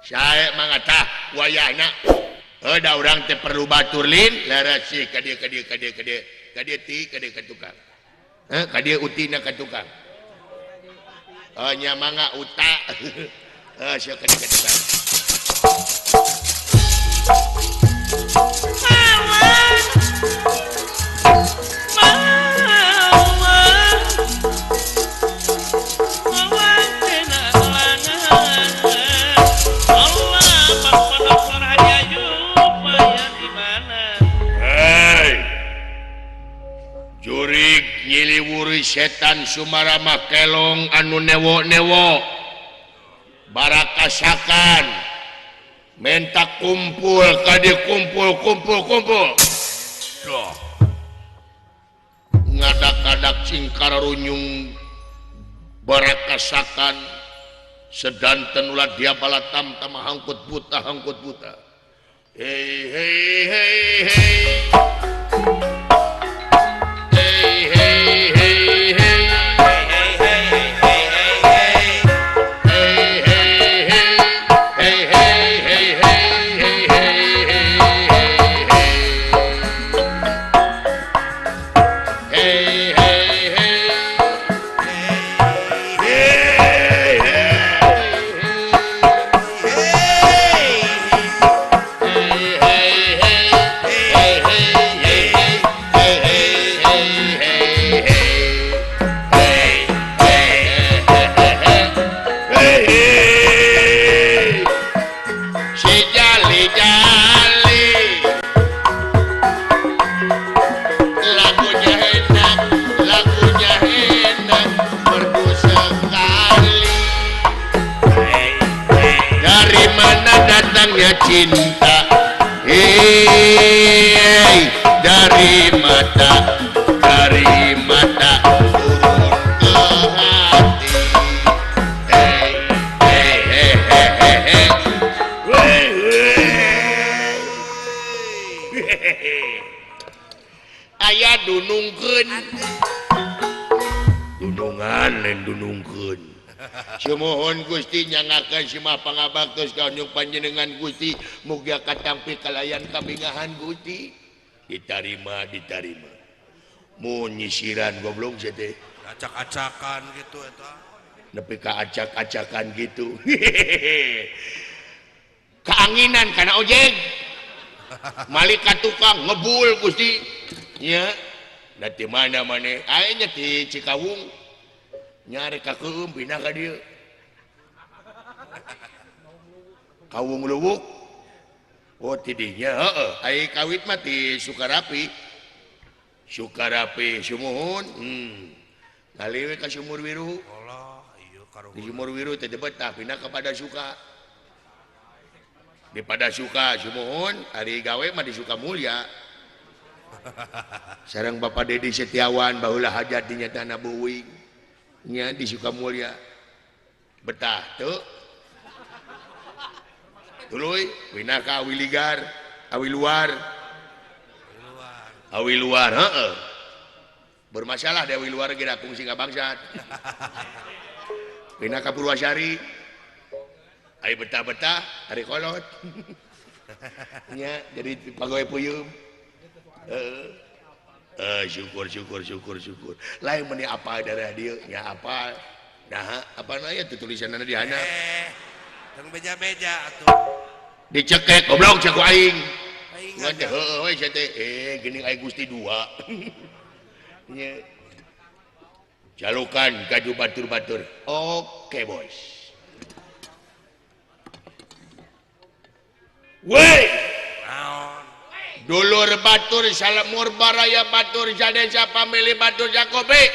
Sae mangga tah wayahna. Heuh da urang teh perlu batur lin leres sih ka dieu ka dieu ka dieu ka dieu. Ka dieu ti ka dieu ka tukang. Heuh ka dieu utina ka tukang. Oh nya mangga uta. Heuh sia ka dieu ka tukang. Jurig nyiliwuri setan Sumarama kelong anu newo-newo barakasakan menta kumpul kadi kumpul kumpul kumpul doh ngadak-ngadak cingkara runyung barakasakan sedanten ulah dia balatam tama hangkut buta hei hei hei hei hey hey hey hey hey hey hey hey hey hey hey hey hey hey hey hey Cinta, hei, dari mata turun ke hati. Hei, hei, hei, hei, hei, hei. Aya dunungkeun, dunungan lain dunungkeun. Sumuhun Gusti nyangakeun simah pangabaktos ka nyung panjenengan Gusti mugia katampi kalayan kabingahan Gusti ditarima ditarima mun nyisiran goblok sia teh acak-acakan gitu eta nepi ka acak-acakan gitu kaanginan kana ojek malik ka tukang ngebul Gusti nya da ti mana maneh aya nya ti Cikawung nyari ka keum pindah ka dieu Kawung Luwuk oh tidinya heeh ai kawit mah ti Sukarapi Sukarapi sumuhun ngaliwe ka Sumur Wiru Allah ieu karuhun di Sumur Wiru teh betah pindah ka Padasuka di Padasuka sumuhun ari gawe mah di Sukamulya sareng Bapak Dedi Setiawan baheula hajat di nyatana beuing nya di Sukamulya betah tuh tuluy pindah ka Awiligar Awi luar heeh bermasalah di Awi luar geura kungsi ka bangsat pindah ka Purwasari ai betah-betah ari kolot nya jadi pagawe peuyeum heeh syukur syukur syukur syukur lain meni apa darah dia nya apa nah apa nanya tuh tulisanna di handap tong beja-beja atuh dicekek goblok cek ku aing ngan teh heueuh we sia teh geuning aing Gusti dua nya jalukan kaju batur-batur oke bos weh naon dulur batur salemur baraya batur sadesa pamili batur Jakobe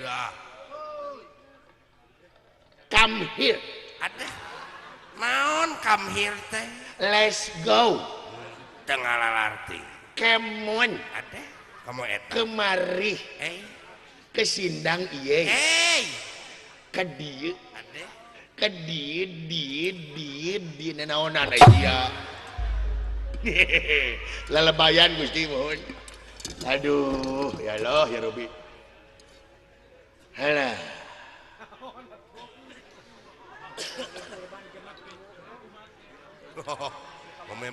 dah come here ada naon come here teh let's go teu ngalalarti kemon ada kamu eta kemari ke sindang ieu ka dieu ada ka dieu dieu dieu dieu nanaonan aya lelebayan Gusti mohon aduh ya Allah ya Robi halah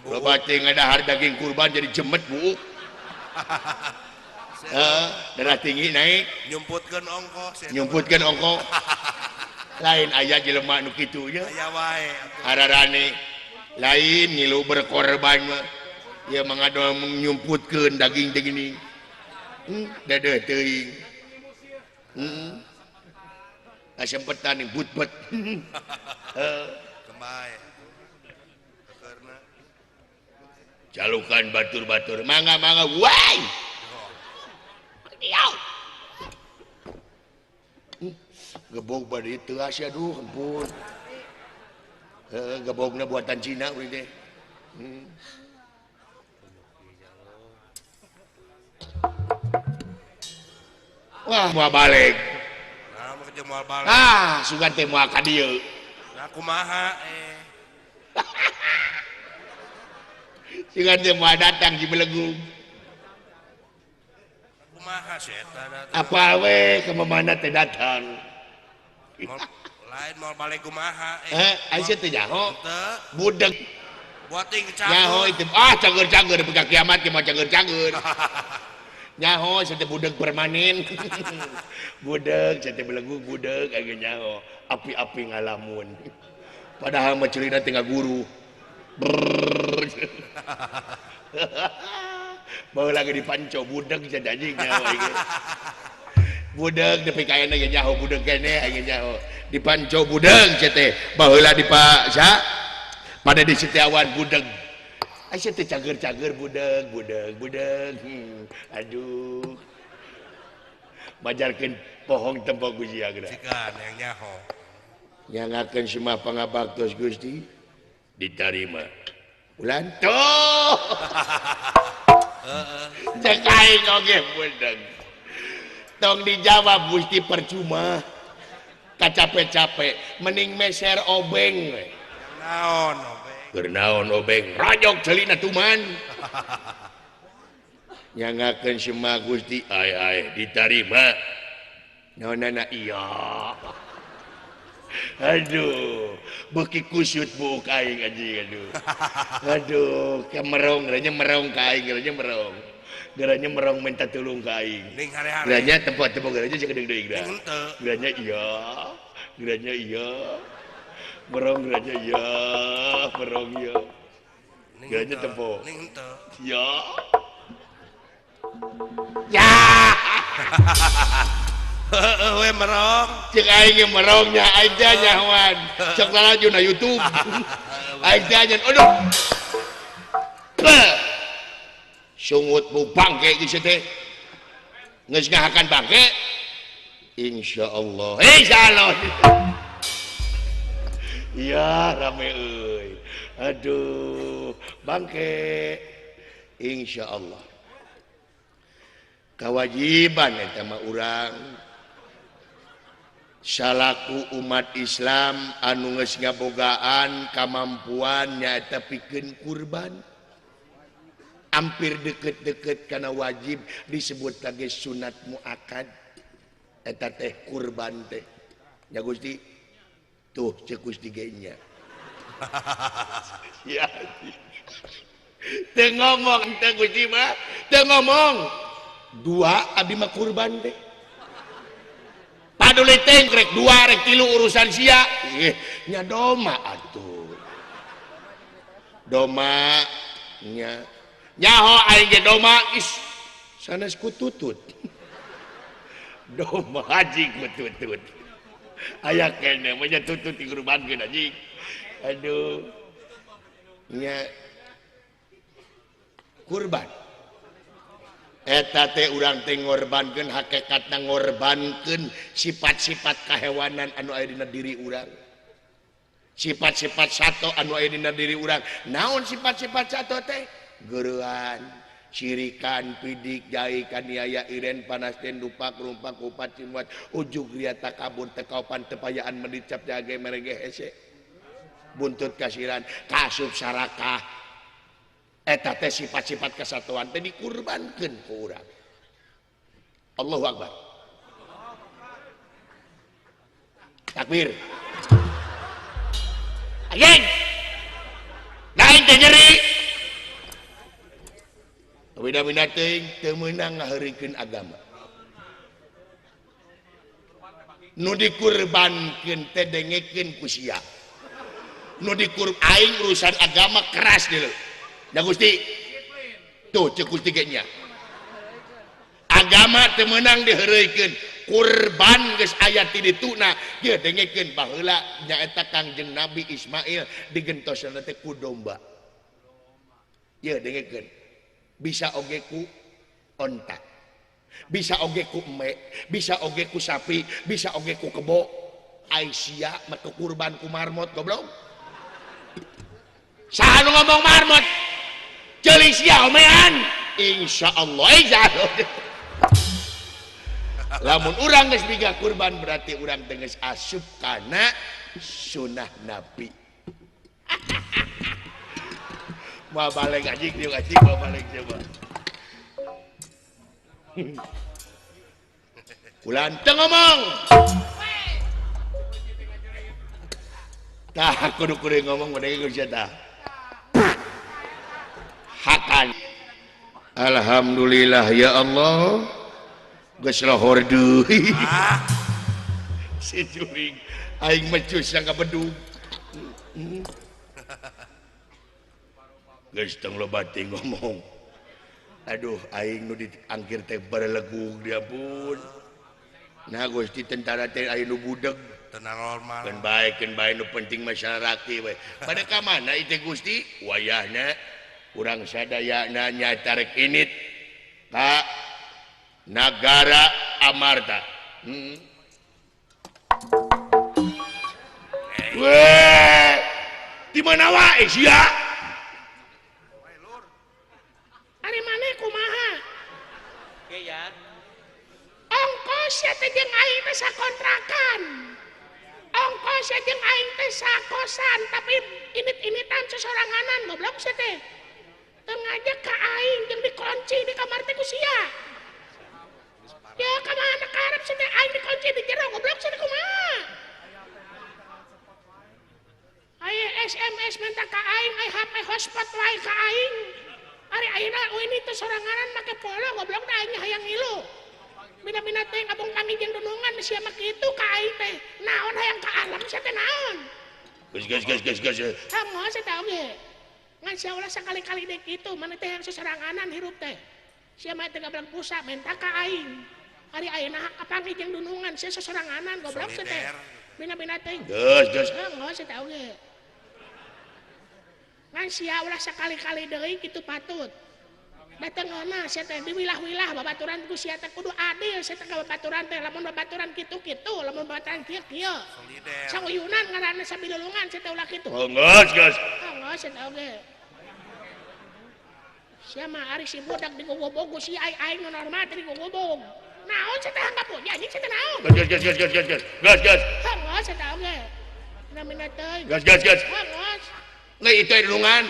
Loba teh ngadahar daging kurban jadi jemet buuk. Darah tinggi naik, nyumputkeun ongkoh, nyumputkeun ongkoh. Lain aya jelema nu kitu nya. Aya wae. Hararane lain ngilu berkorban mah. Ieu mah ngadol nyumputkeun daging teh gini. Dedeh teuing. Kasempetan but-but. Kembae. Jalukan batur-batur mangga-mangga wai. Gebog bade teuas aduh ampun. Heeh, gebogna buatan Cina urang teh. Wah, moal balik. Nah, mah jeung moal balik. Ah, sugan teh moal ka dieu. Nah, kumaha Sugan teh moal datang di Belegung. Kumaha si eta datang? Apa we ka mana teh datang? Lain moal balik kumaha Aisyah teh nyaho. Henteu. Budeg. Buating cager. Nyaho itu. Ah, cager-cager nepi ka kiamat ge moal cager-cager. Nyaho teh budeg permanen. Budeg teh Belegung budeg aya nyaho. Api-api ngalamun. Padahal mah ceulina teh ngaguru. Baheula lagi dipanco budeg jadi anjing nyaho ieu. Budeg nepi ka ayeuna ge nyaho budeg keneh aing nyaho. Dipanco budeg teh baheula di Pak Sa pada di Setiawan budeg. Aisyah teh cager-cager budeg budeg budeg. Aduh. Majarkeun pohong tempo Gusti agra. Sikan yang nyaho. Nyangakeun semua pangabaktos Gusti diterima. Ulan tuh. Cek aing oge budeg. Tong dijawab Gusti percuma. Kacape-cape mending meser obeng we. Naon obeng? Keur naon obeng? Rajok ceulina tuman. Nyangakeun semua Gusti ai-ai diterima. Naonana iya. Aduh, beuki kusut buuk aing anjing aduh. Aduh, ka merong, geranya merong ka aing, geranya merong. Geranya merong minta tulung ka aing. Ning hare-hare. Geranya tempo-tempo geranya sakedeung deui geura. Henteu. Geranya iya. Geranya iya. Merong geranya iya, merong iya. Geranya tempo. Ning henteu. Iya. Ya. Heeh we merong. Cek aing ge merongnya aing teh nyahoan. Sok lalajo na YouTube. Aing teh nyan aduh. Sungut bu bangke geus teh. Geus ngahakan bangke. Insyaallah. Insyaallah. Ya rame euy. Aduh, bangke. Insyaallah. Kewajiban eta mah urang salaku umat Islam anu geus ngabogaan kamampuan nyaeta pikeun kurban. Hampir deket-deket kana wajib disebut lagi sunat muakkad. Eta teh kurban teh. Nya Gusti tuh ceuk Gusti ge nya. Ya. Teu ngomong teh Gusti mah, teu ngomong. Dua abdi mah kurban teh. Paduli teh rek dua rek tilu urusan sia. Nya doma atuh. Doma nya nyaho aing ge doma is sanes ku tutut. Doma haji ku tutut. Aya keneh mah nya tutut dikurbankeun anjing. Aduh. Nya kurban. Eta teh urang teh ngorbankeun hakikatna ngorbankeun sifat-sifat kahewanan anu aya dina diri urang. Sifat-sifat sato anu aya dina diri urang. Naon sifat-sifat sato teh? Geurean, sirikan, pidik, jai, kaniaya, iren, panasten, dupak, rumpak, kupat, cimuat, ujug, ria, takabur, tekaupan, tepayaan, medicap, jage, merege, hese, buntut kasiran, kasup, sarakah. Eta teh sifat-sifat kesatuan teh dikurbankeun ku urang. Allahu Akbar. Takbir. Anjing. Bina-bina teuing teu meunang ngaheureuykeun agama. Nu dikurbankeun teh dengekeun ku sia. Nu dikur aing urusan agama keras deuleu. Da Gusti. Tuh ceuk Gusti ge nya. Agama teu meunang diheureuykeun. Kurban geus aya ti dituna. Ieu dengekeun baheula nyaeta Kangjeng Nabi Ismail digentosna teh ku domba. Ieu dengekeun. Bisa oge ku onta. Bisa oge ku eme, bisa oge ku sapi, bisa oge ku kebo. Ai sia mah kurban ku marmot goblok. Saha nu ngomong marmot? Ceuli sia omean. Insyaallah insyaallah. Lamun urang geus miga kurban berarti urang teh geus asup kana sunah Nabi. Moal balik anjing dieu anjing moal balik coba. Kulan teu ngomong. Tah kudu kudu ngomong mending geus tah. Hakan. Alhamdulillah ya Allah. Geus lohor deui. Si juring aing mecus yang kabedug. Geus tong loba teh ngomong. Aduh aing nu diangkir teh barelegug diampun. Nah Gusti tentara teh aya nu budeg. Tenang normal. Keun bae nu penting masyarakat we. Pada ka mana ieu teh Gusti? Wayahna urang sadayana nyaeta rek init ka Nagara Amarta. Weh, di mana wae sia? Ari maneh kumaha? Ongkos sia teh jeung aing teh sakontrakan. Ongkos sia jeung aing teh sakosan, tapi init-initan sesoranganan goblok sia teh. Teu ngajak ka aing jeung dikunci di kamar teh ku sia. Ya ka mana karep sia teh aing dikunci di jero goblok sia teh kumaha? Aya SMS minta ka aing, aya HP hotspot wae ka aing. Ari ayeuna ini teh soranganan make polo goblok da aing hayang ngilu. Bina-bina teh ngabung kami jeung dunungan sia mah kitu ka aing teh. Naon hayang ka alam sia teh naon? Geus geus geus geus geus. Kamu sia teh oge. Ngan sia ulah sakali-kali deui kitu, maneh teh hayang sosoranganan hirup teh. Sia mah teh gablang pusa menta ka aing. Ari ayeuna kapanggih jeung dunungan sia sosoranganan goblok sia teh. Bina-bina teh. Geus geus. Geus sia teh oge. Ngan sia ulah sakali-kali deui kitu patut. Dateng ngeunah sia teh diwilah-wilah babaturan ku sia teh kudu adil sia teh ka babaturan teh lamun babaturan kitu-kitu lamun babaturan kieu-kieu. Sauyunan ngaranna sabilulungan sia teh ulah kitu. Oh geus geus. Oh geus sia teh oge. Sia mah ari si budak digogobogo si ai aing nu normal teh digogobog. Naon sia teh hanggap punya anjing sia teh naon? Geus geus geus geus geus geus geus. Heuh geus sia teh oge. Namina teuing. Geus geus geus. Heuh geus. Nggak itu dunungan.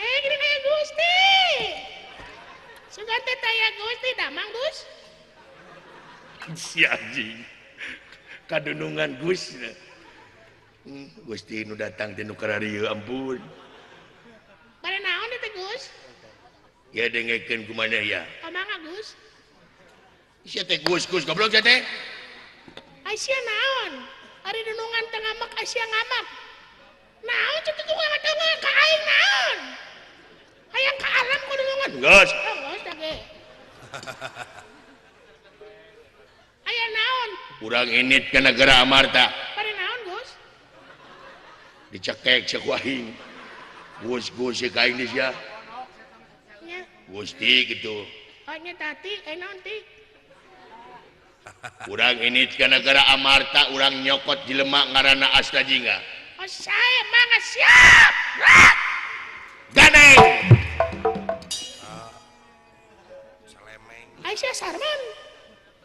Gini kayak Gusti. Sugan teh taya Gusti damang Gus. Si anjing. Kadunungan Gus. Gusti nu datang teh nu kararieu ampun. Bade naon teh Gus? Ya dengekeun kumaneh ya. Kumaha Gus? Sia teh Gus Gus goblok sia teh. Ai sia naon? Ari dunungan teh ngamek ai sia ngamek. Naon cek tukang ngadonga ka aing naon? Hayang ka alam ku dunungan. Geus. Oh, geus teh ge. Aya naon? Urang init ka negara Amarta. Bade naon, Gus? Dicekek cek aing. Gus Gus ka aing di sia. Nya. Gusti kitu. Oh nya tati, eh naon ti? Urang init ka negara Amarta, urang nyokot jelema ngaranna Astajingga. Oh, saya mangga siap. Ganeng. Salemeng. Aisyah Sarman.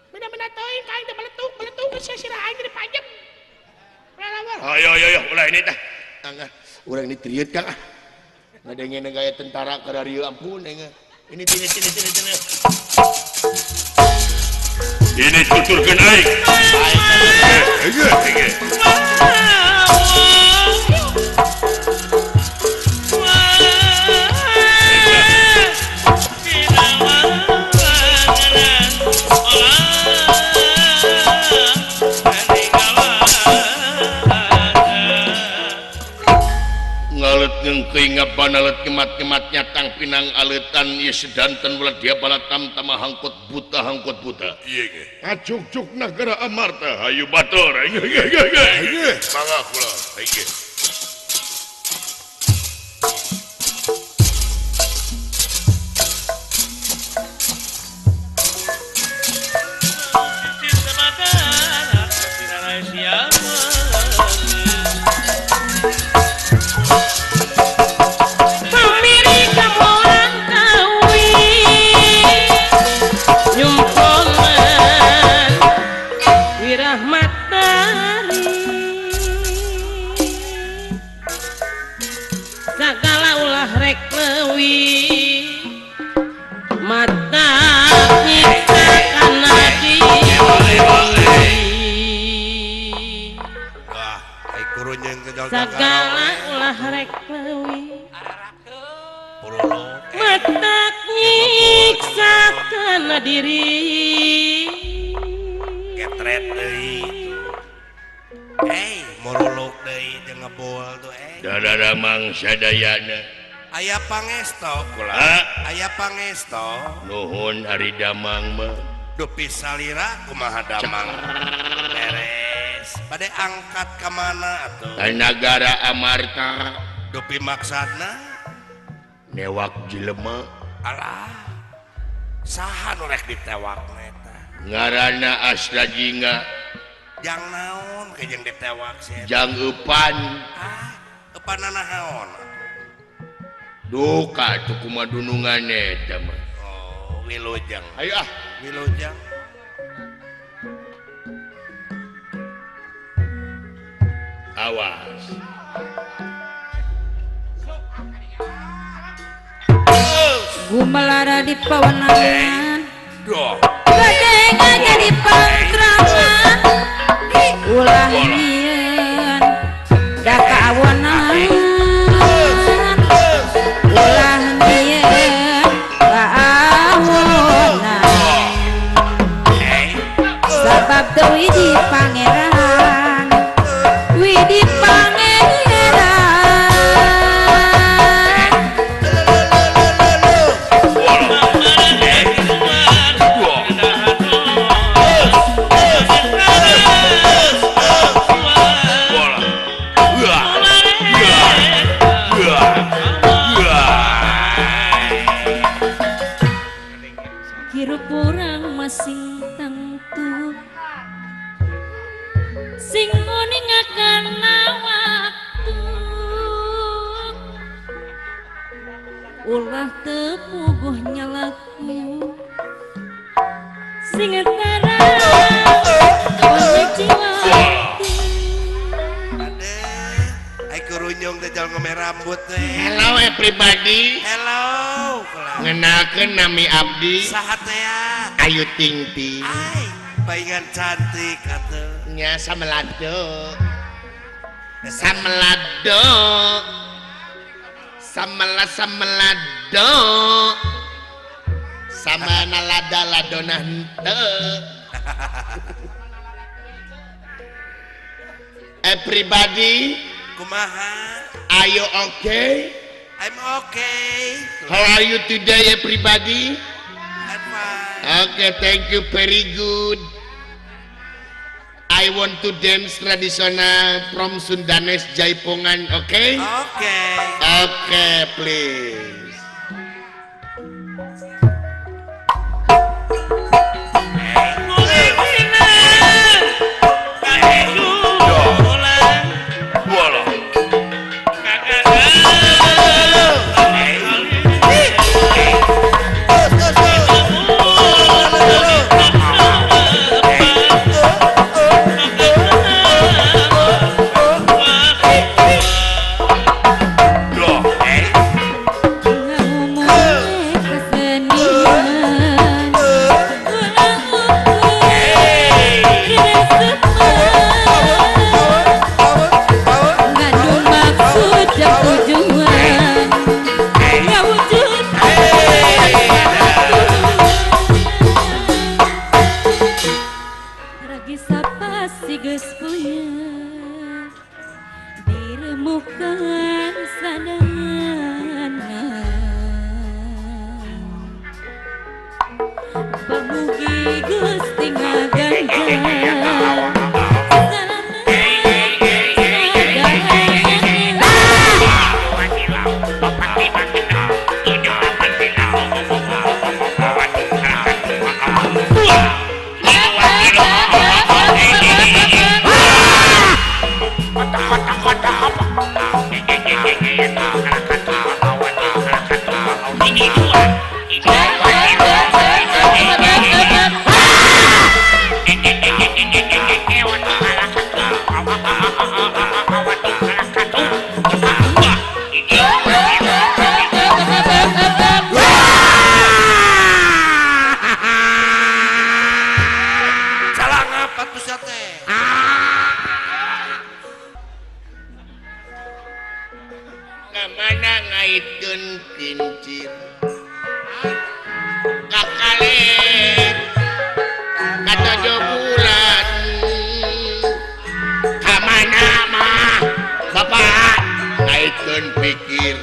Benda-benda teuing ka aing teh beletuk, beletuk sia sirah aing teh dipanjem. Ulah Ayo ayo ayo ulah ini tah. Angga, urang ini trieut Kang ah. Ngadengeun gaya tentara ka darieu ampun aing. Ini sini sini sini sini. Ini tuturkeun aing. Aing. Alet ngengkeuy ngabanalet ngemat-ngemat nyatang pinang aletan ieu sedanten ulah dia balatam tama hangkot buta hangkot buta. Ieu ge. Ngajukjuk nagara Amarta hayu batur. Mangga kula. Ieu. Segala ulah rek leuwih matak nyiksa kana diri ketret deui morolok deui teu ngebol tuh Dadara mangsa dayana aya pangesto kula aya pangesto nuhun ari damang mah dupi salira kumaha damang beres bade angkat ka mana atuh nagara Amarta dupi maksudna newak jelema alah saha nu rek ditewak eta ngaranna Asrajinga jang naon ke jeung ditewak sia jang eupan ah eupanna naon duka atuh kumaha dunungan eta mah oh wilujeng ayo ah wilujeng awas gumelara di pawenangan gede ngajadi pangkrangan ulah nyieun da kaawonan ulah nyieun kaawonan sabab teu widi pangeran widi pangeran hirup urang masing tangtu sing nguningakeun waktu ulah teu puguh nyalaku sing tarang jiwa adeh ai kurunyung teh jalan ngome rambut teh. Hello everybody. Hello. Ngenakeun nami abdi saha teh Ayu Ting Ting. Ai paingan cantik atuh nya samelado samelado samela samelado sama nalada ladona henteu. Everybody kumaha are you okay? I'm okay. How are you today everybody? I'm fine. Okay, thank you, very good. I want to dance tradisional from Sundanese Jaipongan, okay? Okay. Okay, please. Bukan sadayana pamugi Gusti ngaganjar Kincir kakaler katojo bulan kamana mah bapak naikkeun pikir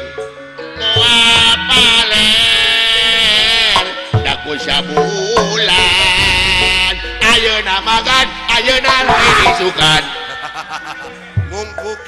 moal paler daku sabulan ayeuna magan ayeuna lain isukan ngungkuk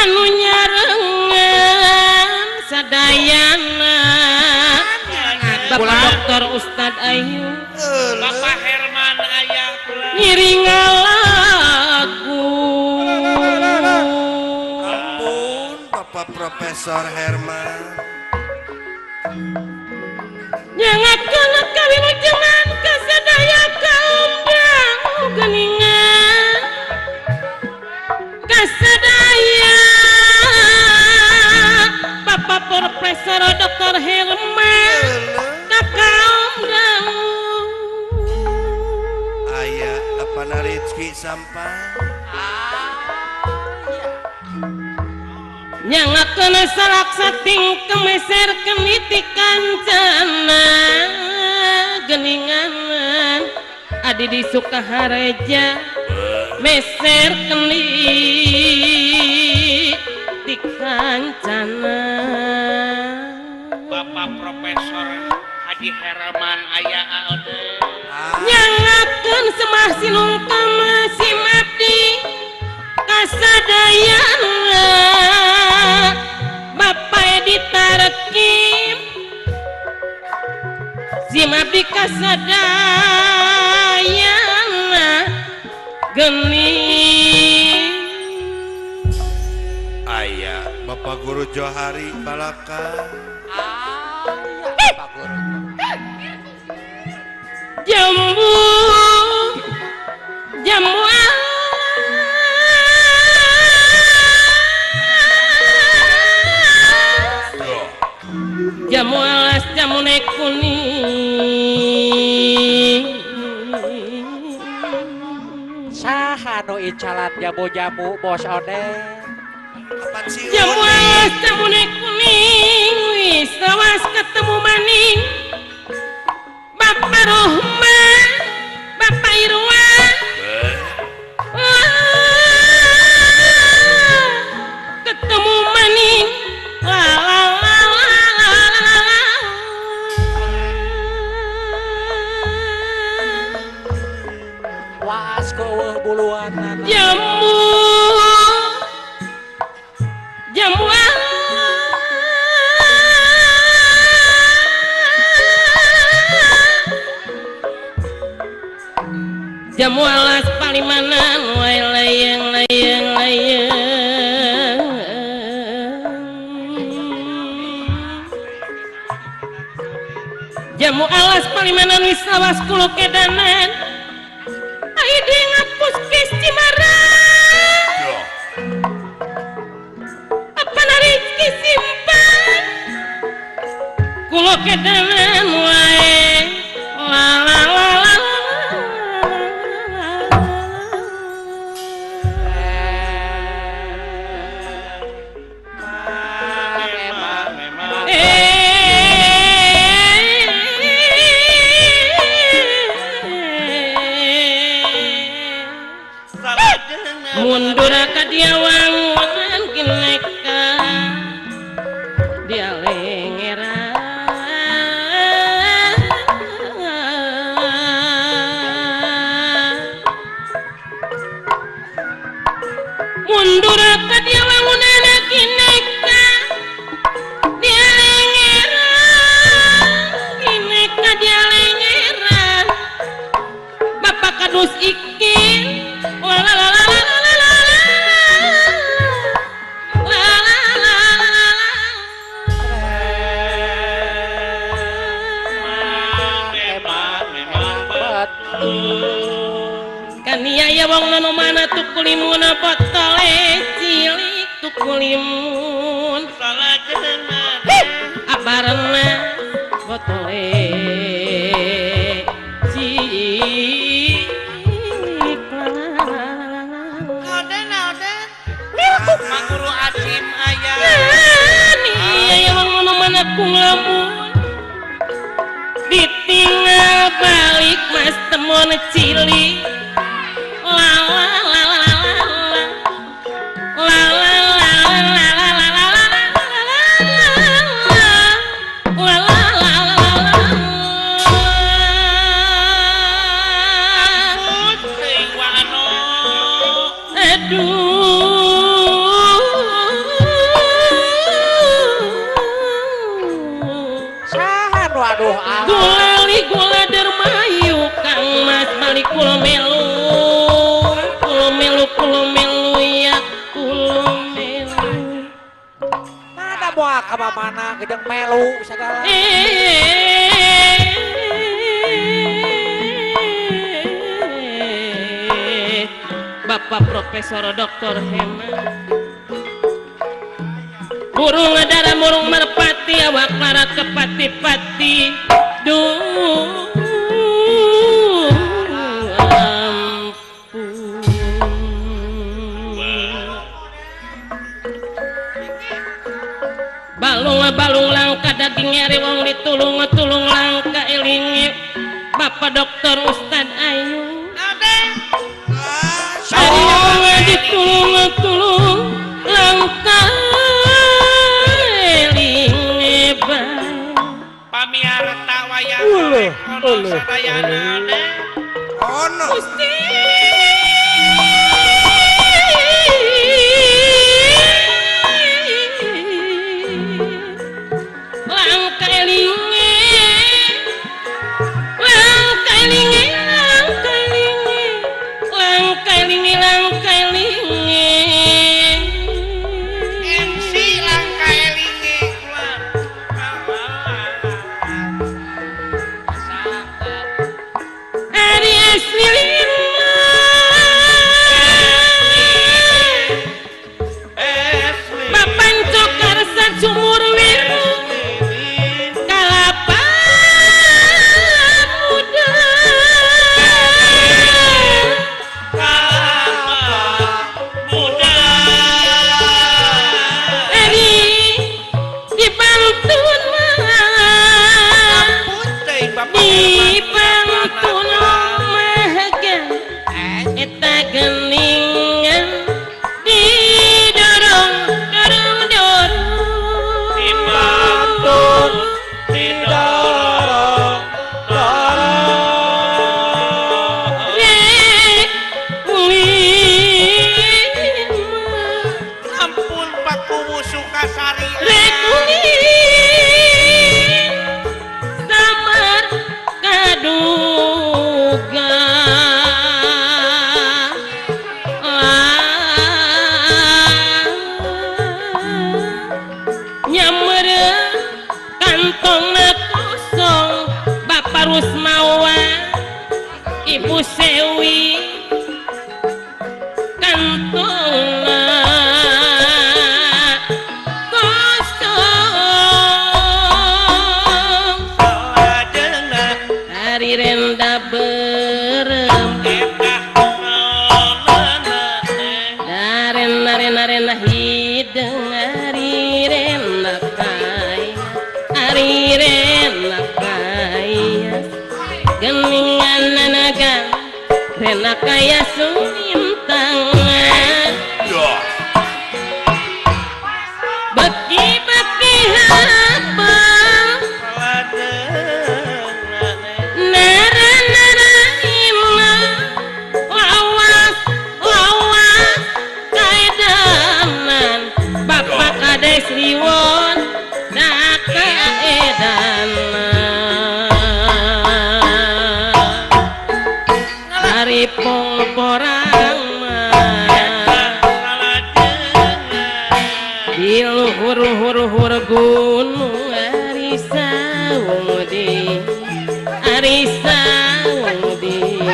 anu nyarengan sadayana Bapak Dokter Ustad Ayu Bapak Herman ayah kula ngiring lagu ampun Bapak Profesor Herman nyangatkeun kawilujengan ka sadaya kaum dangu geuningan kasadaya Bapak Profesor Dr. Herman ka kaum dangu aya apa Rizky sampah nyangakeun salak sating kemeser keniti kancana geningan adi di Sukahareja meser keniti kancana Bapak Profesor Haji Herman aya aode nyangakeun semah sinungkam si mati kasadayana Bapak Edi Tarkim si mabdi kasadayana geni aya Bapak Guru Johari Balaka aya Bapak Guru jambu jambu jamu alas jamu nek kuning saha nu icalan jamu-jamu bos odeh jamu alas jamu nek kuning wis lawas ketemu maning Bapak Rohman Bapak Irwan ketemu maning la la la la la la waas keueuh buluan jamu Jamu alas palimanan wis lawas kulo kedanan. Ai di ngapus kis Cimarang. Apa rezeki simpan kulo kedanan wae. La la la la. Mundur ka dia wangunan kineka dia lengeran mundur ka dia wangunan kineka dia lengeran kineka dia lengeran bapak kadus ikin la la la la. Kania ya wong nono mana tukulimun botole cilik tukulimun abarena botole cilik Maguru Asim aya. Kania ya wong nono mana kunglamun ditinggal balik mas temon cilik la la la la la la la la la la la la la la la la. Aduh aduh gulali gula dermayu Kang Mas balik kulo melu kulo melu kulo melu ya kulo melu mana moal ka mana gedeng melu segala Bapak Profesor Dr. Heman burung dara burung merpati awak larat kepati-pati duh ampun balung balung langka daging eri wong ditulung tulung langka elingi Bapak Dokter Ustad Ayu ayo ditulung tulung langka pamiarta wayang ono sadayana ono Gusti langka elinge langka elinge langka elinge langka elinge langka elinge MC langka elinge Ari asli lima sewi kantongna kosong salajengna ari renda berem eta naonana darena rena rena hideung ari rena kaya ari rena kaya geningan nanaga rena kaya sulintangan beki-beki hapal nara nara ima lawas lawas kaedanan bapak kades liwon da kaedanan ari pongporang di luhur-hur gunung ari saung di ari saung di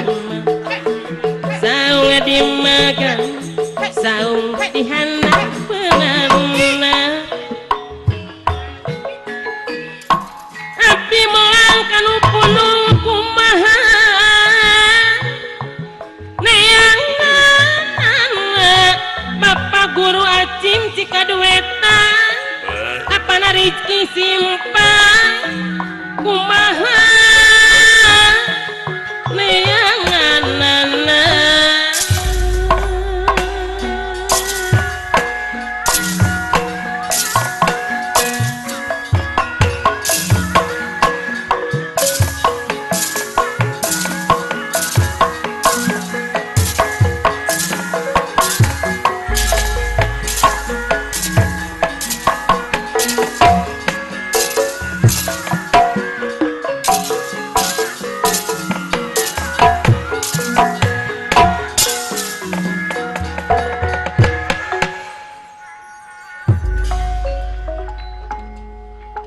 saung di magang saung di handap penanna abdi moal kanu punung kumaha neangan bapak guru acim cikadueta apana rezeki simpang kumaha neanganana.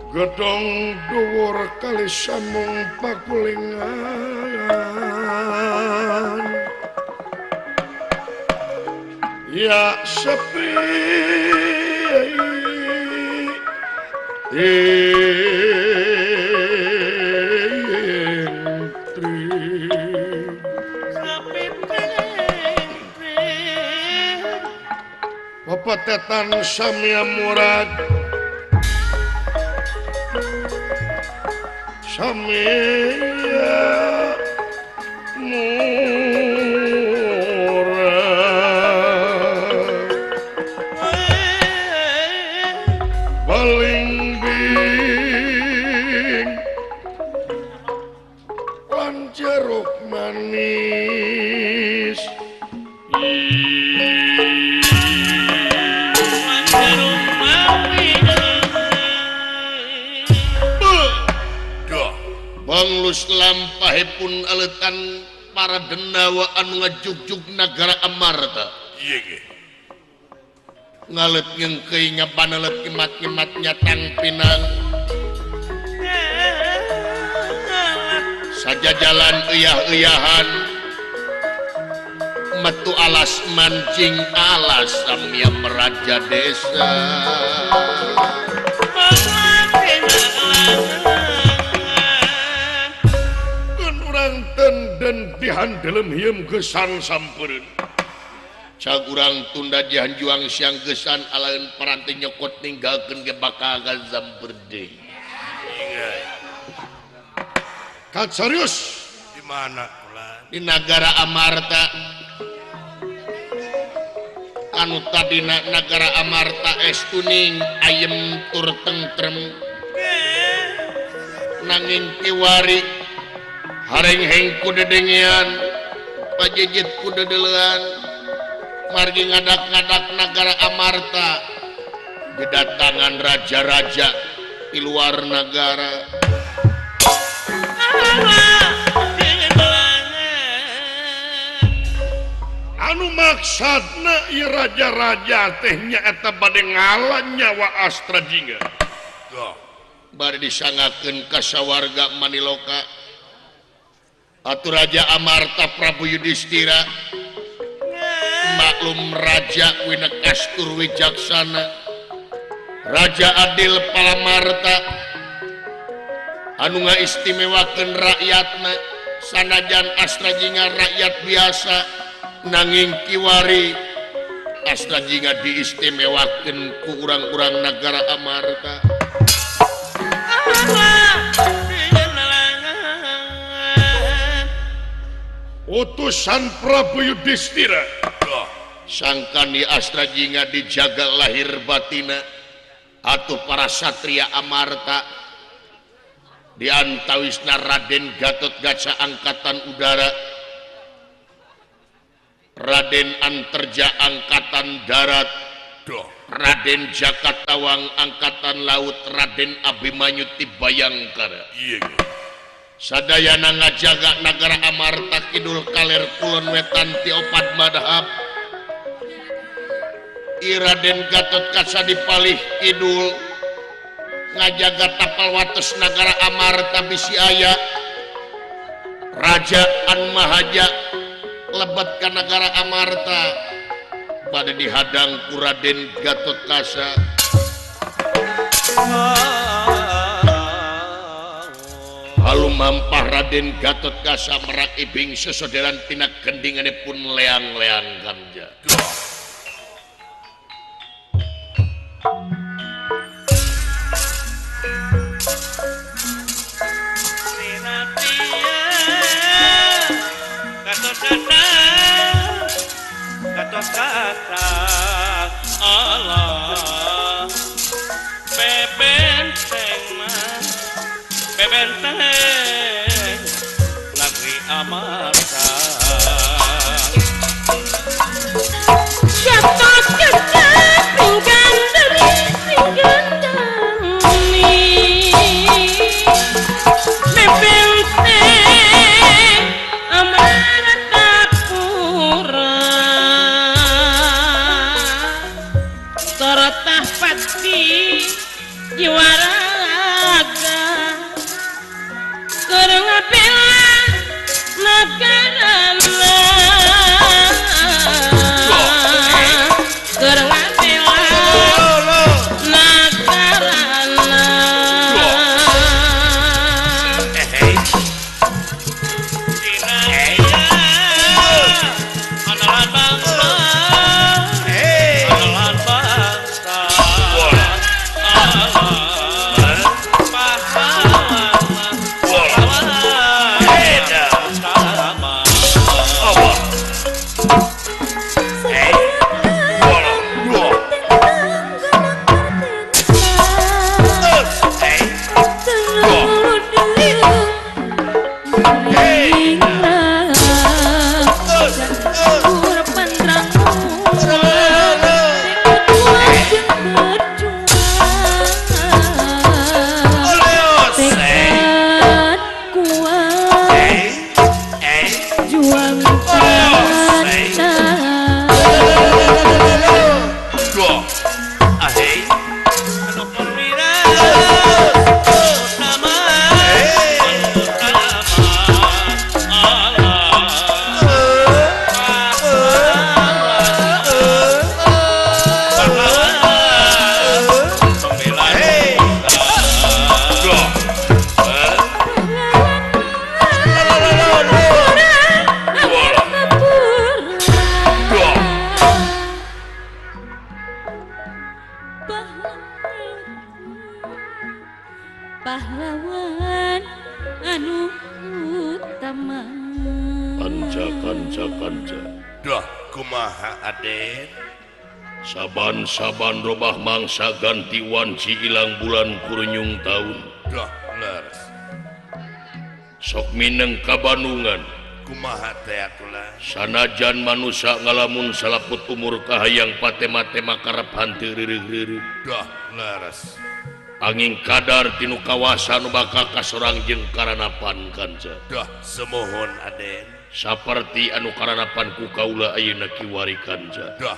Gedong dhuwur kali samung pakulingan ya sepi pepetetan samya murad samya murad balingbing lan jeruk manis. Banglus lampahipun aletan para denawa anu ngajugjug nagara Amarta. Iya ge. Ngalet ngengkeuy ngabanelet ngemat-ngemat nyatang pinang. Sajajalan uyah-uyahan metu alas mancing alas samya meraja desa. Dan dihandelem hiem gesan sampereun. Cag urang tunda dihanjuang siang gesan alaeun paranti nyokot ninggalkeun ge bakal gamper deui. Kat serius di mana kula? Di nagara Amarta. Anu tadina nagara Amarta es kuning ayem tur tentrem. Nanging kiwari harengheng ku dedengean pajejit ku dedelean margi ngadak-ngadak nagara Amarta didatangan raja-raja di luar nagara. Anu maksudna ieu raja-raja teh nyaeta bade ngala nyawa Astra Jingga. Bari disangakeun ka sawarga Maniloka. Atuh Raja Amarta Prabu Yudhistira maklum Raja Winekastur Wijaksana Raja Adil Palamarta anu ngaistimewakeun rakyatna sanajan Astrajinga rakyat biasa nanging kiwari Astrajinga diistimewakeun ku urang-urang nagara Amarta. Utusan Prabu Yudhistira sangkani Astrajinga dijaga lahir batina atuh para satria Amarta diantawisna Raden Gatotkaca Angkatan Udara, Raden Anterja Angkatan Darat, Raden Jakatawang Angkatan Laut, Raden Abimanyu ti Bayangkara. Sadayana ngajaga nagara Amarta kidul kaler kulon wetan ti opat madhab. I Raden Gatotkaca dipalih kidul ngajaga tapal wates nagara Amarta bisi aya Raja Anmahaja lebet ka nagara Amarta bade dihadang ku Raden Gatotkaca. Halu mampah Raden Gatotkaca merak ibing sesoderan tina gendingane pun leang-leang kanja. Gatotkaca Allah bebenteng mas bebenteng negeri Amarta. Gatotkaca pinggan dari pinggan dami bebenteng Amarta pura torotah pati jiwaraga keur ngabela nagarana keur ngabela nagarana. Pahlawan anu utama. Kanca kanca kanca. Duh kumaha Aden? Saban-saban robah mangsa ganti wanci ilang bulan kurunyung taun. Duh leres. Sok mineng ka Bandungan. Kumaha teh kula? Sanajan manusa ngalamun salaput umur kahayang patema-tema karep hanteu reureuh-reureuh. Duh leres. Angin kadar tinu kawasa nu bakal kasorang jeung karanapan kanca. Duh semohon Aden. Saperti anu karanapan ku kaula ayeuna kiwari kanca. Duh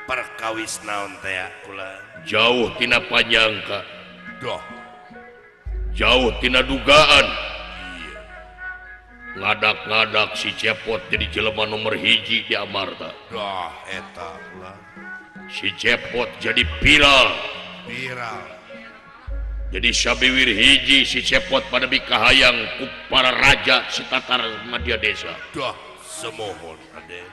perkawis naon teh kula? Jauh tina panyangka. Duh jauh tina dugaan. Iya. Ngadak-ngadak si Cepot jadi jelema nomor hiji di Amarta. Dah eta ulah. Si Cepot jadi viral. Viral. Jadi sabiwir hiji si Cepot pada bikahayang ku para raja si Tatar Madya Desa. Dah semohon Raden.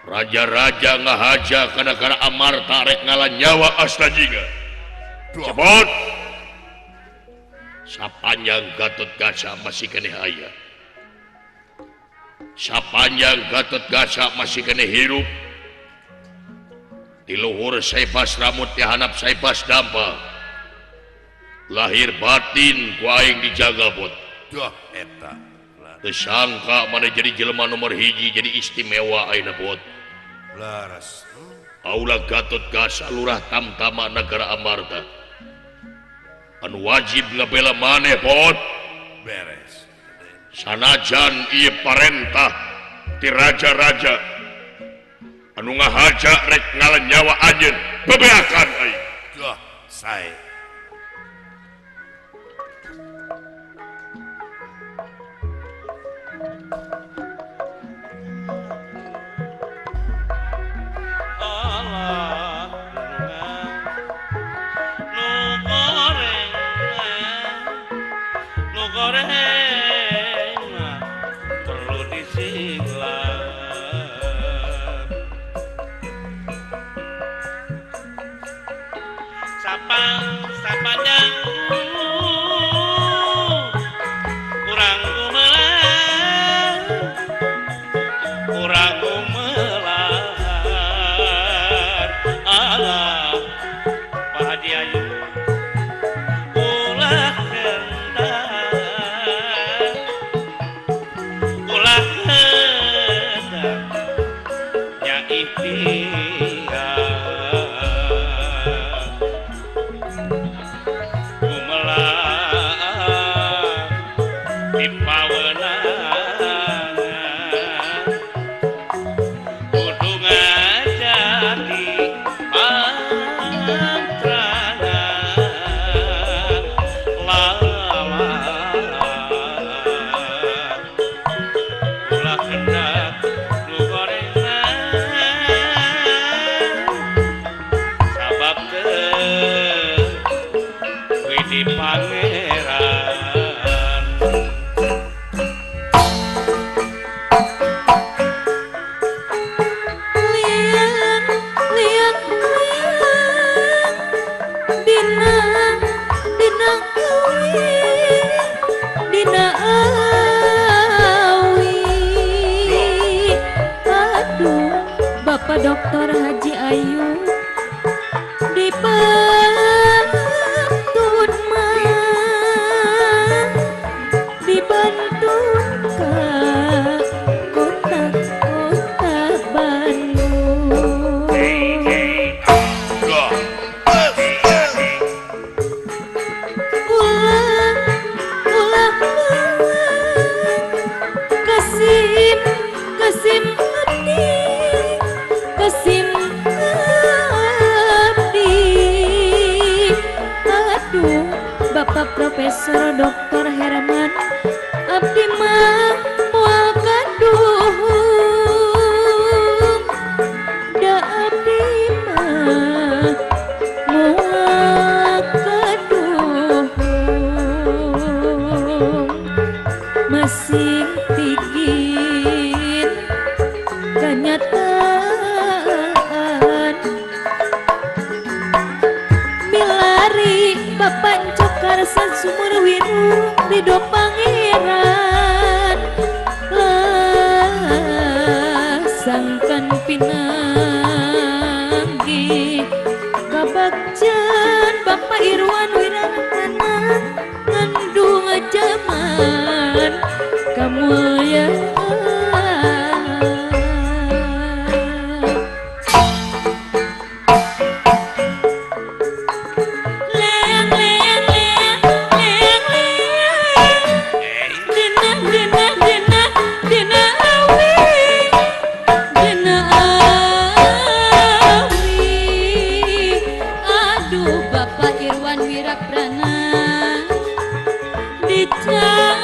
Raja-raja ngahaja kana-kana Amarta rek ngala nyawa Astajingga. Cepot. Sapanjang Gatot Kaca masih keneh aya. Sapanjang Gatot Kaca masih keneh hirup. Di luhur saepas ramut di hanap saepas dampa. Lahir batin ku aing dijaga bot. Duh eta. Teu sangka mana jadi jelema nomor hiji jadi istimewa ayeuna bot. Laras. Aula Gatot Kaca lurah tamtama negara Amarta. Anu wajib ngabela maneh bot. Beres. Sanajan ieu parentah ti raja-raja anu ngahaja rek ngala nyawa anjeun bebeakan aing. Duh, sae. Allah nu goreng perlu disilap sapang sapanjang kurang gumelar kurang gumelar Allah Pak Haji Ayu ulah hendak nya ikhtiar gumelar di pawenangan kudu ngajadi pantrangan lawan ulah hendak nu gorengan sabab teu widi pangeran. Liang liang liang dina dina awi dina awi. Aduh Bapak Dokter Haji Ayu dipantun mah dibantu ka kota-kota Bandung. Duh. Ulah ulah kasim kasim abdi kasim abdi. Aduh Bapak Profesor Dokter Herman abdi mah moal kaduhung da abdi mah moal kaduhung masing pigin kenyataan milari Bapak Cokar Sumur Wiru Ridho Pangeran lah sangkan pinanggi kabakjan Bapak Irwan Wiratana ngandung jaman kamulyaan. Leang leang leang leang leang dina dina dina dina awi dina awi. Aduh Bapak Irwan Wiraprana dicandak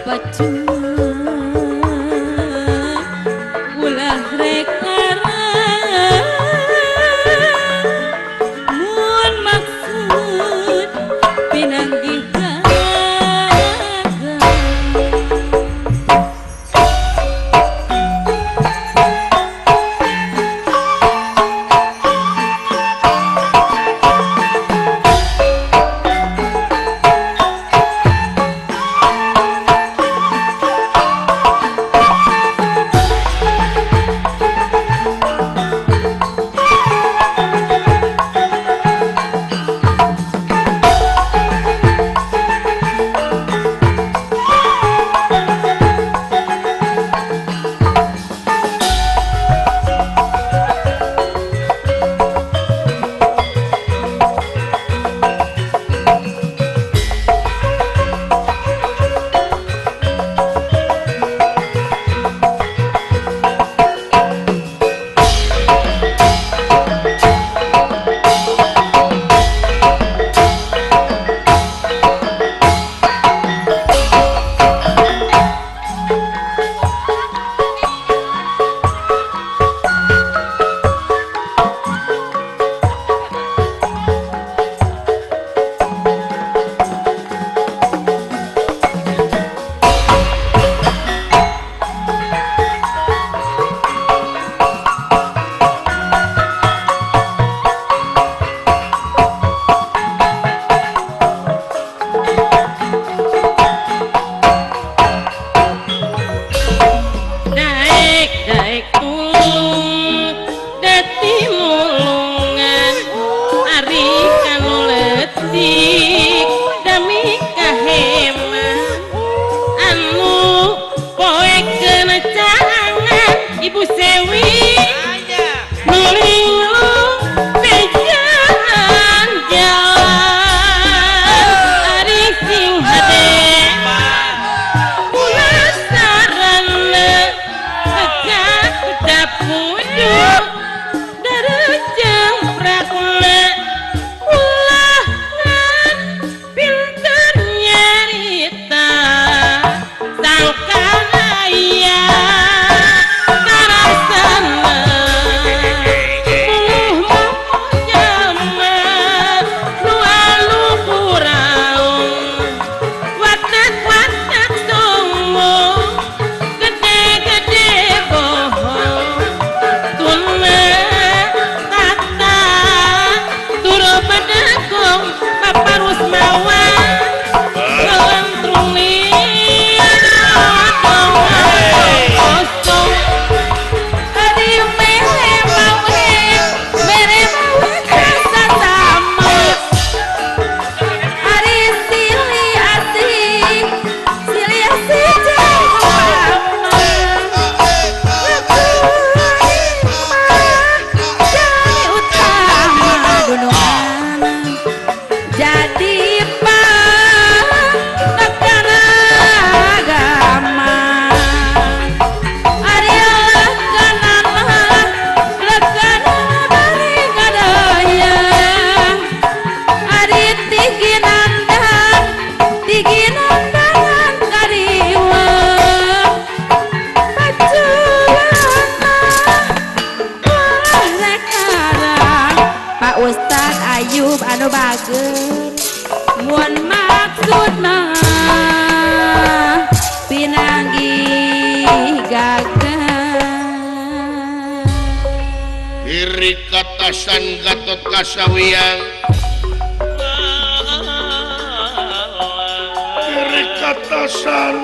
Paculan ulah rek ngarang mun maksud pinanggih gagal. Daek daek tulung dadi mulungan ari kanu leutik dami kaheman anu poekeun cangan Ibu Sewi nulinglung bejan jalan ari sing hade ulah sarana tegak pucuk darejeng prakna ulah ngan pinter nyarita sangkan aya karasana muluh jalma nu anu kuraung watak-watak sombong gede-gede bohong tuna tata turu pedagong paparus mawa ngelentrung kosong. Ari mere mawe mere mawe kasasama ari silih asih silih asih jeung upama Aing mah jami utama dunungan jadi panakan agama. Ari leganana leganana bari ngadaya ari tiginandan tiginandangan kariweuh paculana ulah rek ngarang Pak Ustad Ayub anu bager mun maksud mah pinanggih gagal. Diri katasan Gatot Kasawiang diri katasan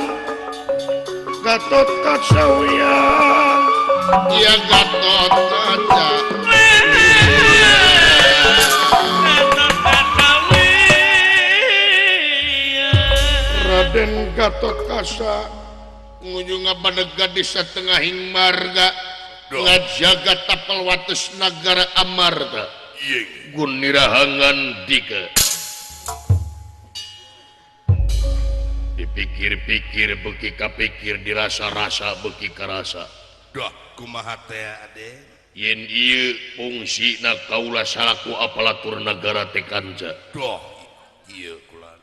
Gatot Kasawiang ya Gatot Kaca Raden Gatot Kaca ngunjung ngabanega di satengahing marga ngajaga tapal wates nagara Amarta Gunirahangan dika dipikir-pikir beki kapikir dirasa-rasa beki karasa. Duh kumaha teh ade yen ieu fungsina kaula salaku aparatur nagara teh kanca. Duh ieu kula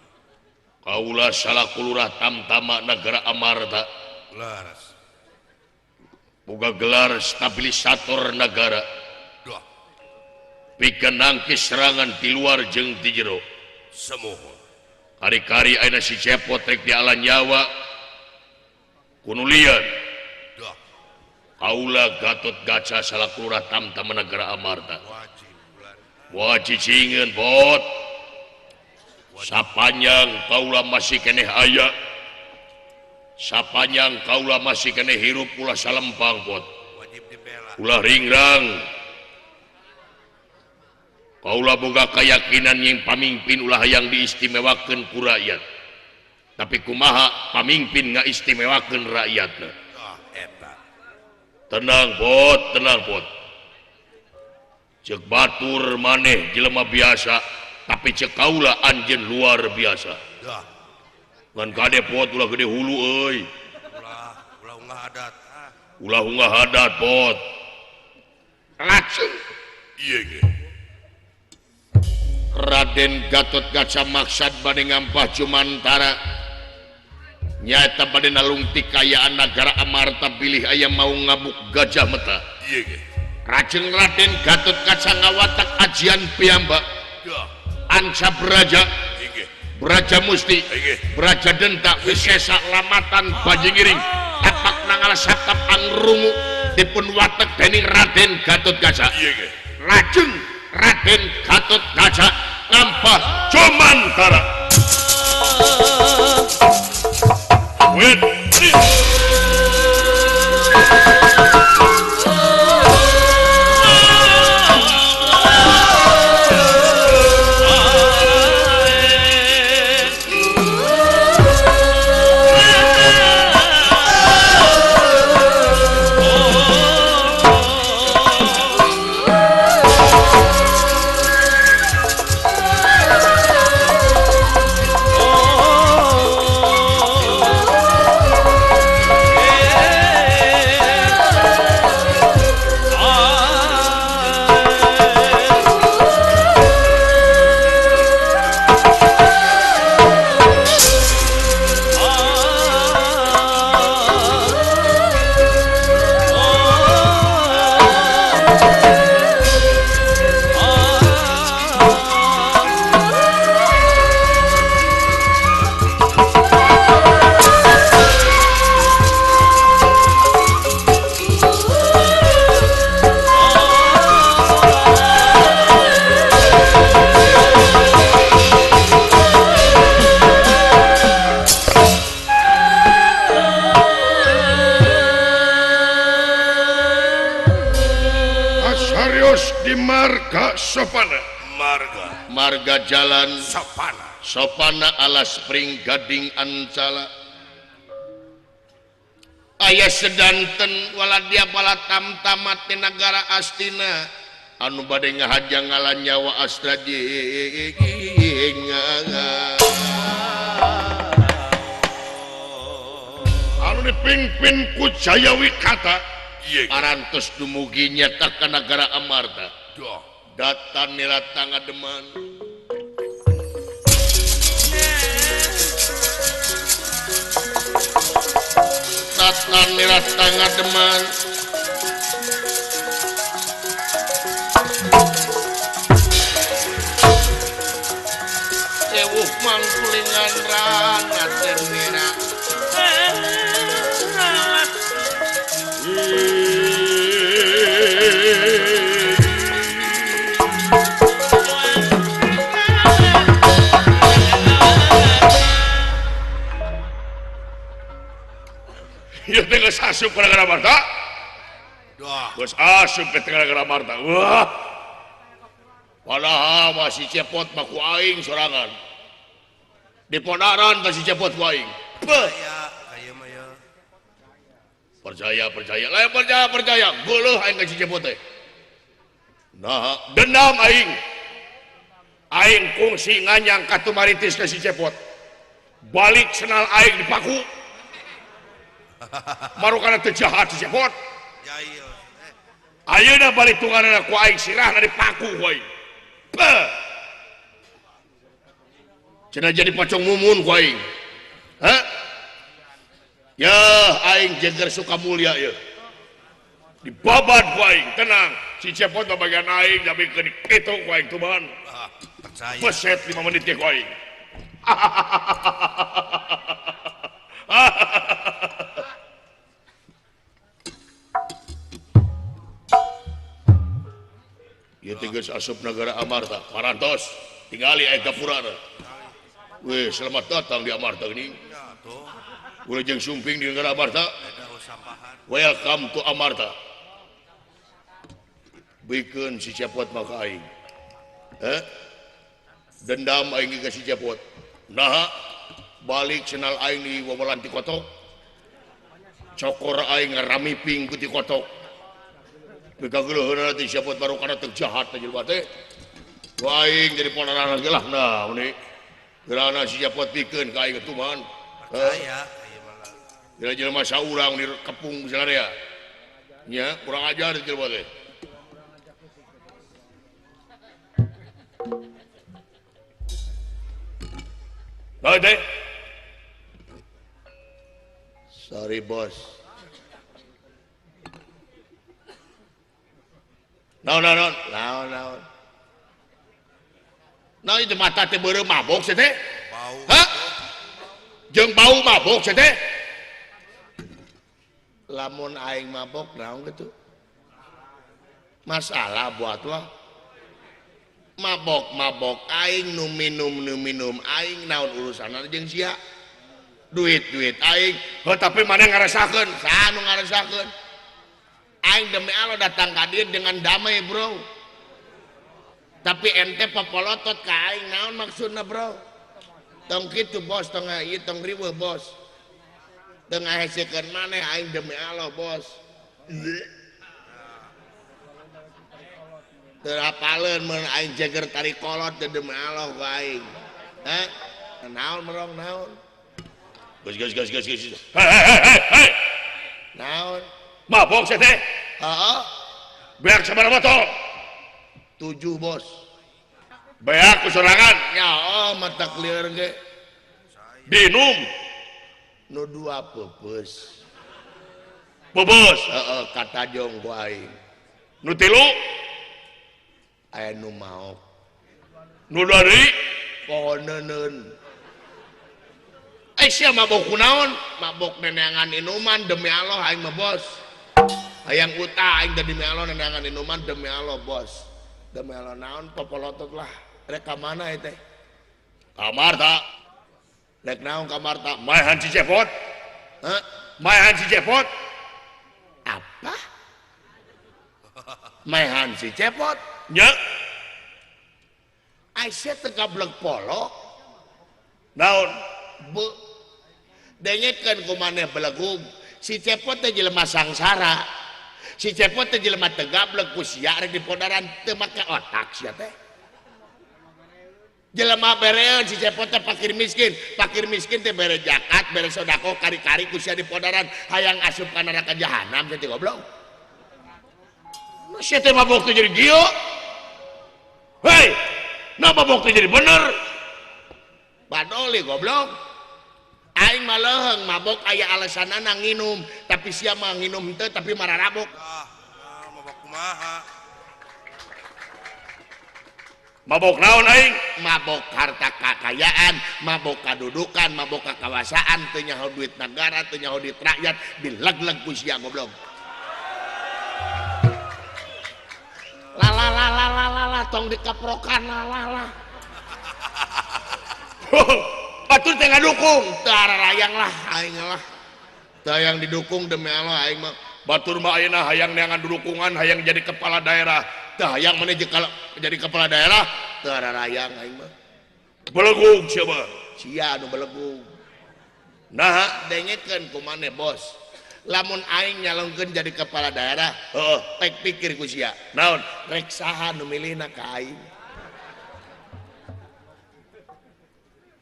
Kaula salaku lurah Tamtama Nagara Amarta. Leres. Boga gelar stabilisator nagara. Duh. Pikeun nangkis serangan di luar jeung di jero. Semohon. Kari-kari ayeuna si Cepot rek diala nyawa kunulian. Duh. Kaula Gatot Kaca salaku lurah Tamtama Nagara Amarta. Wajib. Wajicingeun bot. Sapanjang kaula masih keneh aya, sapanjang kaula masih keneh hirup ulah salempang bot. Wajib dibela. Ulah ringrang. Kaula boga keyakinan yang pamimpin ulah yang diistimewakeun ku rakyat. Tapi kumaha pamimpin ngaistimewakeun rakyatna. Ah, eta. Tenang bot, tenang bot. Ceuk batur maneh jelema biasa, tapi cek kaula anjeun luar biasa. Dah. Ngan kade pot ulah gede hulu euy. Ulah, ulah unggah adat. Ulah unggah adat pot. Lajeng. Ieu ge. Raden Gatot Kaca maksad bade ngampah Jumantara. Nyaeta bade nalungtik kayaan nagara Amarta bilih aya mau ngabuk Gajah Meta. Ieu ge. Rajeng Raden Gatot Kaca ngawatak ajian piyambak. Anca Braja, Braja Musti, Braja Denta, Wisesa Lamatan Bajingiring, tapak nangal satap angrungu dipun watek dening Raden Gatot Kaca. Lajeng Raden Gatot Kaca ngampah Jumantara. Wit. Sopana marga marga jalan Sopana Sopana alas pring gading ancala aya sedanten waladia bala tamtama ti nagara Astina anu bade ngahaja ngalan nyawa Astra anu dipingpin ku Jayawikata parantos dumugi nyata ka nagara Amarta. Data nirata ngademan Data nirata ngademan Ewuh mangkulingan rana termira Ieu teh geus asup ka Nagara Marta. Geus asup ka Nagara Marta. Wah. Padahal masih cepot mah ku aing sorangan. Di ponaran teh si cepot ku aing. Percaya, percaya. Lain percaya, percaya. Geuleuh aing ka si cepot teh. Nah, dendam aing. Aing kungsi nganyang ka tumaritis ka si cepot. Balik senal aing dipaku. Marukana teu jahat si cepot. Ayeuna balik tunganna ku aing sirahna dipaku ku aing. Beuh. Cenah jadi pocong mumun ku aing. Hah? Ya aing jeger Sukamulya ya. Dibabat ku aing, tenang. Si Cepot mah bagian aing jamikeun kitu ku aing tuban. Percaya. Peset 5 menit ge ku aing. Ieu teh geus asup negara Amarta, parantos tingali aya gapurana. Weh, selamat datang di Amarta ini. Wilujeng sumping di negara Amarta. Welcome to Amarta. Bikeun si Cepot maka aing. Heh? Dendam aing ka si Cepot. Naha balik senal aing di wawalan ti kotok. Cokor aing ngaramiping ku ti kotok. Bikageuleuheunana ti Cepot baru kana teu jahat teh jelema teh. Ku aing jadi ponaran ge lah nah meni. Geurana si Cepot pikeun ka aing tuman. Percaya ieu mah. Jelema saurang di kepung salarea. Nya kurang ajar jelema teh. Naon teh? Sorry bos. Naon naon naon naon. Naon itu mata teh beureum mabok sia teh? Bau. Hah? Jeung bau mabok sia teh? Lamun aing mabok naon kitu? Masalah buat lah. Mabok-mabok aing nu minum aing naon urusanna jeung sia? Duit-duit aing. Heuh tapi mana ngarasakeun? Saha nu ngarasakeun? Aing demi Allah datang ka dieu dengan damai, bro. Tapi ente popolotot ka aing naon maksudna, bro? Tong kitu, bos, tong ieu tong riweuh, bos. Teu ngahesekeun maneh aing demi Allah, bos. Teu apaleun mun aing jeger tarik kolot teh demi Allah ku aing. Hah? Naon merong naon? Geus geus geus geus geus. Hei hei hei hei. Naon? Mabok sia teh? Heeh. Beak sabaraha botol? 7, bos. Beak ku sorangan? Ya, oh, mata lieur ge. Dinum. Nu 2 peupeus. Peupeus? Heeh, katajong ku aing. Nu 3? Aya nu maok. Nu 2 deui? Poho neuneun. Sia mabok kunaon? Mabok neneangan inuman demi Allah aing mah, bos. Hayang utah aing demi Allah neneangan inuman demi Allah, bos. Demi Allah naon popolotot lah. Rek ka mana ieu teh? Ka Amarta. Rek naon ka Amarta? Maehan si Cepot. Hah? Maehan si Cepot. Apa? Maehan si Cepot? Nya. Aisyah teu gablek polo. Naon? Bu. Dengekeun ku maneh belegug. Si Cepot teh jelema sangsara. Si Cepot teh jelema teu gablek ku sia rek dipodaran teu make otak sia teh. Jelema bereun si Cepot teh fakir miskin. Fakir miskin teh bere zakat, bere sedekah kari-kari ku sia dipodaran hayang asup ka neraka jahanam teh goblok. Nah sia teh mabok teh jadi gio. Hei, nah mabok teh jadi bener. Badoli goblok. Aing mah leuheung mabok aya alasanana nginum, tapi sia mah nginum teu tapi mararabok. Ah, mabok kumaha? Mabok naon aing? Mabok harta kakayaan, mabok kadudukan, mabok kakawasaan, teu nyaho duit negara, teu nyaho duit rakyat, dileg-leg ku sia goblok. La la la la la la la tong dikaprokan la la la. Batur teh ngadukung, teu ararayang lah aing lah. Teu hayang didukung demi Allah aing mah. Batur mah ayeuna hayang neangan dukungan, hayang jadi kepala daerah. Teu hayang maneh jadi kepala daerah, teu ararayang aing mah. Belegug sia mah. Sia anu belegug. Nah, dengekeun ku maneh bos. Lamun aing nyalonkeun jadi kepala daerah, heuh, pek pikir ku sia. Naon? Rek saha nu milihna ka aing?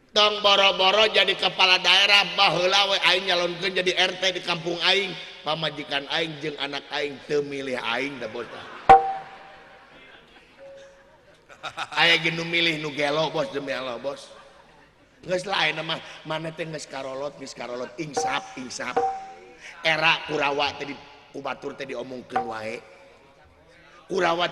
Tong boro-boro jadi kepala daerah baheula we aing nyalonkeun jadi RT di kampung aing, pamajikan aing jeung anak aing teu milih aing da bos. Aya ge nu milih nu gelo bos demi Allah bos. Geus lah ayeuna mah maneh teh geus karolot insap insap. Era Kurawa teh di ku batur teh diomongkeun wae. Kurawa